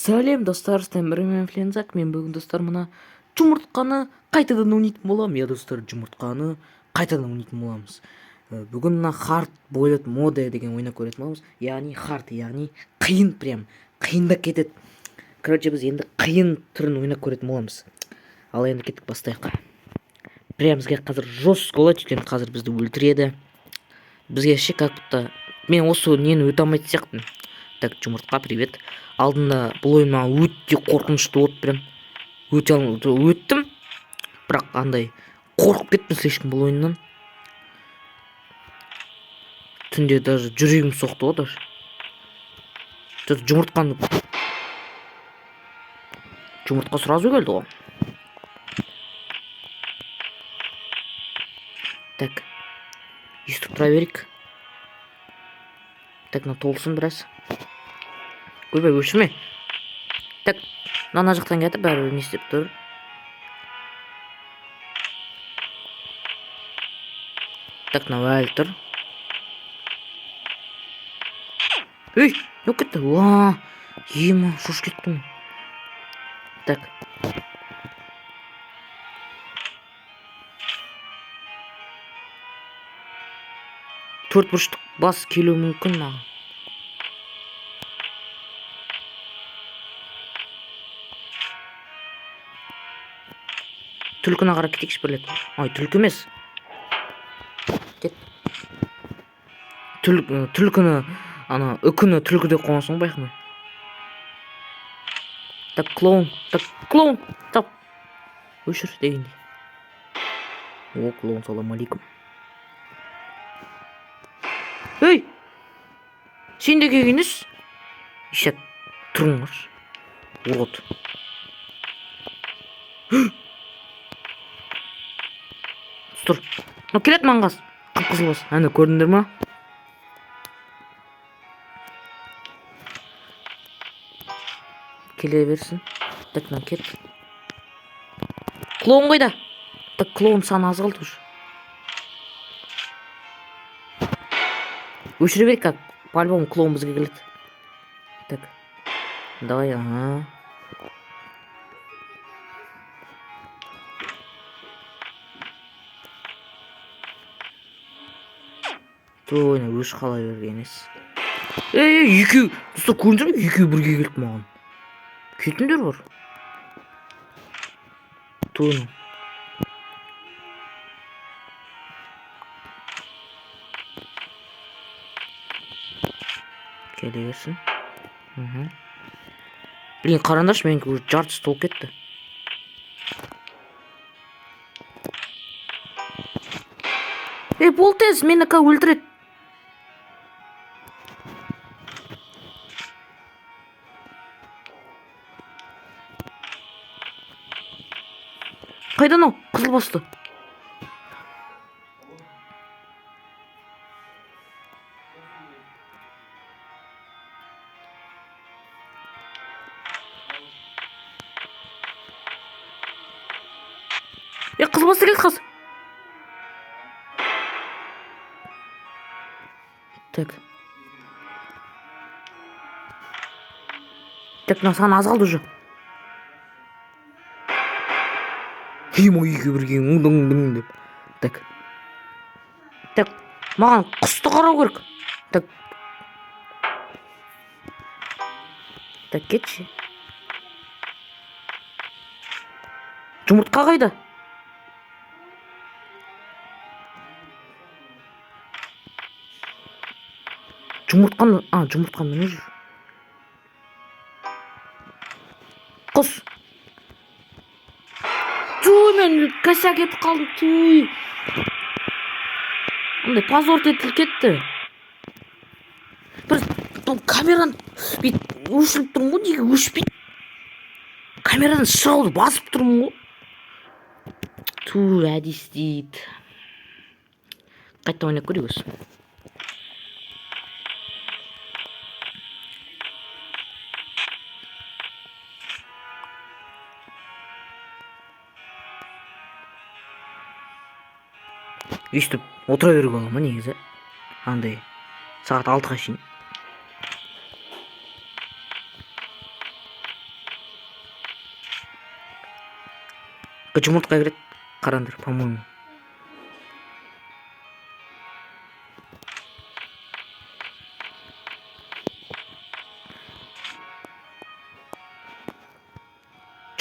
Сәлем, достар, сіздермен мен Флензак. Мен бүгін, достар, мына жұмыртқаны қайтадан ойнайтын боламын. Иә, достар, жұмыртқаны қайтадан ойнайтын боламыз. Бүгін мына hard boiled mode деген ойнап көретін боламыз. Яғни hard, яғни қиын, прям қиындап кетеді. Короче, біз енді қиын түрін ойнап көретін боламыз. Ал енді кеттік, бастайық. Прям бізге қазір жестко болады, өйткені қазір бізді өлтіреді. Бізге ше, как будто мен осы нені өте алмайтын сияқтымын. Так, жұмыртқа, привет. Алдында бұл ойын маған өте қорқынышты болды, прям. Өте өттім. Бірақ андай қорқып кеттім слишком бұл ойыннан. Түнде даже жүрегім соқты ғой даже. Что-то жұмыртқа сразу келді ғой. Так. Естіп тұра берейік. Так, мына толсын біраз. Ойбай, өшірме. Так, мына жақтан кетіп бәрібір не істеп тұр. Так, мынау әлі тұр. Ей, не болып кетті? Уа, ема, шошып кеттім. Так. Төрт бұрыштық бас келуі мүмкін маған. Түлкіні қарап кетейікші бір рет. Ой, түлкі емес. Кет. Түлкіні, ана үкіні түлкі деп қойғансың ғой, байқамай. Так, клоун, так, клоун, тап. Өшір дегендей. О, клоун, салам алейкум. Ей! Сен де келген ес? Ишак, тұрыңдаршы. Урод. Тұр. Мынау келеді маған қазір. Қып-қызыл бас. Әне, көрдіңдер ма? Келе берсін. Так, мынау кет. Клоун қайда? Так, клоун саны аз қалды уже. Өшіре берейік, как по-любому клоун бізге келеді. Так. Давай, ага. Той, өшіп қала берген ес. Ей, ей, екеу, достар, көрдіңдер ме? Екеуі бірге келді маған. Кетіңдер бар. Той. Келе берсін. Мхм. Блин, қараңдаршы, менікі уже жартысы толып кетті. Ей, бол тез, мені қазір өлтіреді. Қайда анау? Қызыл басты. Е, қызыл басты келді қазір. Так. Так, мына саны аз қалды уже. Ема, екеуі бірге дың дың деп. Так. Так, маған құсты қарау керек. Так. Так, кетші. Жұмыртқа қайда? Жұмыртқаны, а, жұмыртқа міне жүр. Құс. Ту, мен косяк етіп қалдым, туй. Андай позор етіліп кетті. Бір бұл камераны бүйтіп өшіріп тұрмын ғой, неге өшпейді? Камерадан сразу басып тұрмын ғой. Ту, әдейі істейді. Қайтадан ойнап көрейік осы. Өйстіп отыра беруге бола ма негізі? Андай сағат 6-ға шейін. Жұмыртқа кіреді, қараңдар, по-моему.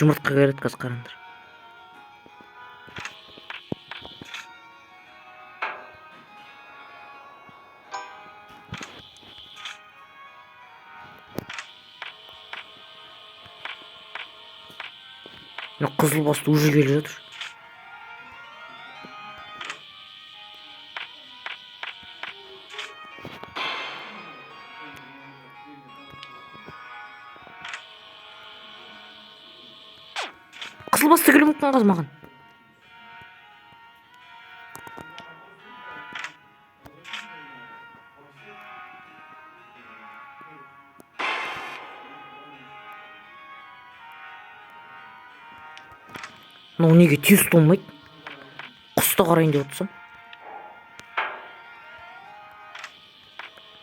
Жұмыртқа кіреді қазір, қараңдар. Мына қызыл басты уже келе жатыр. Қызыл басты келуі мүмкін қазір маған. Мынау неге тез толмайды? Құсты қарайын деп отырсам.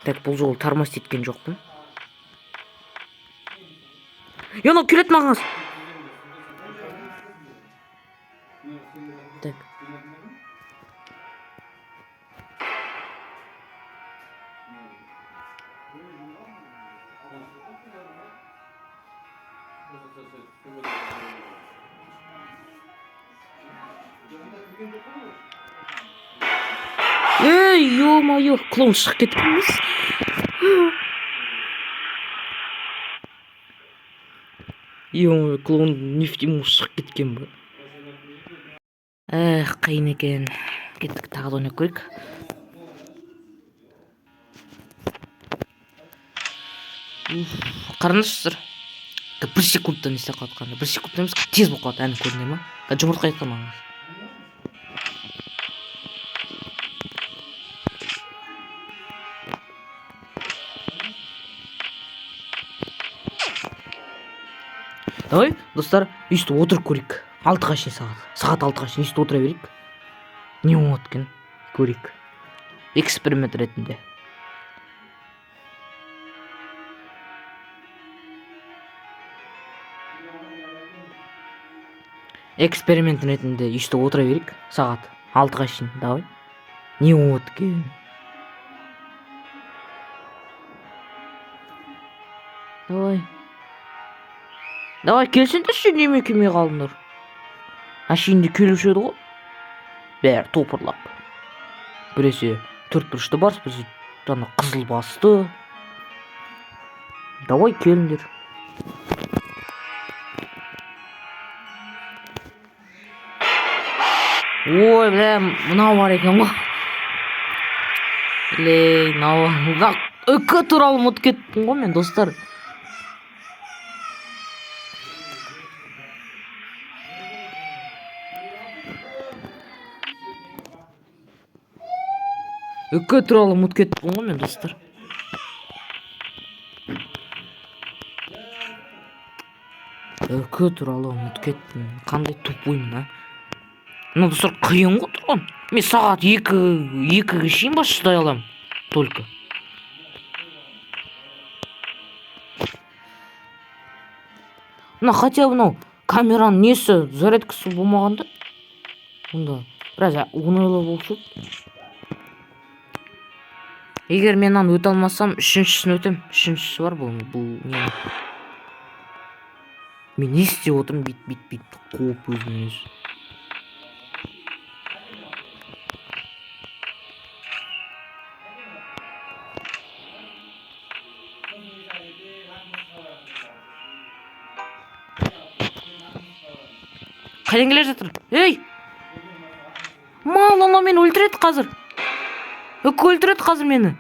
Так, бұл жолы тормозить еткен жоқпын. Е, анау келеді маған қазір. Так. Ей, ё-моё, клоун шығып кеткен емес. Ё-моё, клоун нефтемус шығып кеткен ба? Эх, қиын екен. Кеттік, тағы да ойнап көрейік. Уф, қараңдаршы, бір секундта не істеп қалады, қараңдар. Бір секундта емес, тез болып қалады, әне көрдіңдер ма? Жұмыртқа айтқан маған. Давай, достар, өйстіп отырып көрейік. 6-ға шейін сағат. Сағат 6-ға шейін өйстіп отыра берейік. Не болады екен, көрейік. Эксперимент ретінде. Эксперимент ретінде өйстіп отыра берейік. Сағат 6-ға шейін. Давай. Не болады екен? Давай. Давай келсеңдерші, неме келмей қалдыңдар? Әшейінде келуші еді ғой. Бәрі топырлап. Біресе төрт бұрышты барс, біресе ана қызыл басты. Давай келіңдер. Ой, бля, мынау бар екен ғой. Блин, мынау мына үкі туралы ұмытып кеттім ғой мен, достар. Үкі туралы ұмытып кеттім ғой мен, достар. Үкі туралы ұмытып кеттім. Қандай тупоймын, а? Мына, достар, қиын ғой тұрған. Мен сағат 2-ге шейін ба шыдай аламын. Только. Мына хотя бы мынау камераның несі, зарядкасы болмағанда, онда біраз оңайлау болушы еді. Егер мен мынаны өте алмасам, үшіншісін өтем. Үшіншісі бар бұл не? Мен не істеп отырмын, бит бит бит қуып өзімнен өзі. Қайдан келе жатыр? Ей! Мал, анау мені өлтіреді қазір. Үкі өлтіреді қазір мені.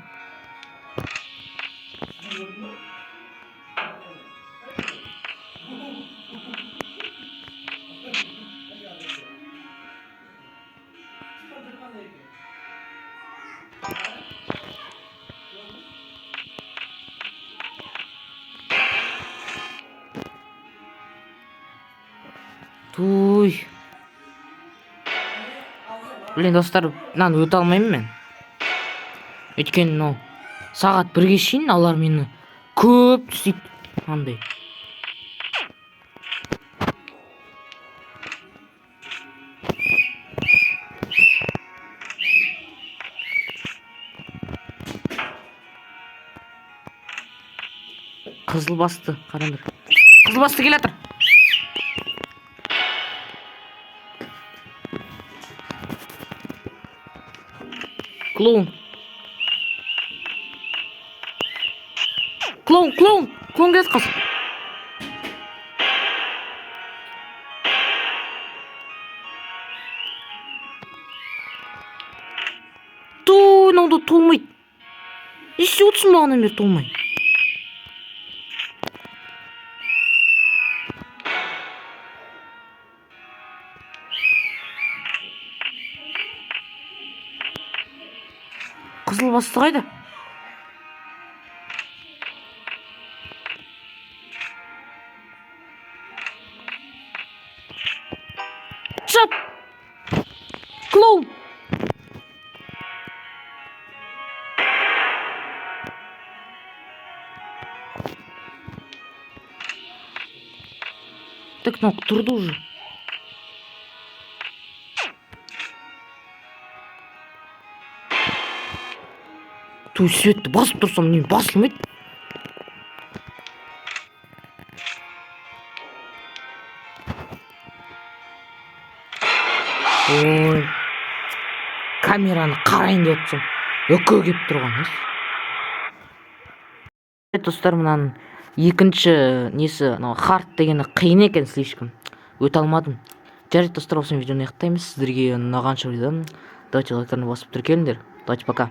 Туй. Блин, достар, мынаны өте алмаймын мен. Өйткені мынау сағат 1-ге шейін алар мені көп түстейді. Андай. Қызыл басты, қараңдар. Қызыл басты келе жатыр. Клоун. Клоун, клоун, клоун келе жатыр қазір. Ту, мынау да толмайды. Не істеп отырсың бағанадан бері толмай? Қызыл басты қайда? Жап! Клоун! Так, мынау тұрды уже. Ту, светті басып тұрсам, не басылмайды? Ой, камераны қарайын деп отырсам, үкі келіп тұрған ес. Достар, мынаның екінші несі, мынау хард дегені қиын екен слишком. Өте алмадым. Жарайды, достар, осымен видеоны аяқтаймыз. Сіздерге ұнаған шығар деп. Давайте лайктарны басып тіркеліңдер. Давайте, пока.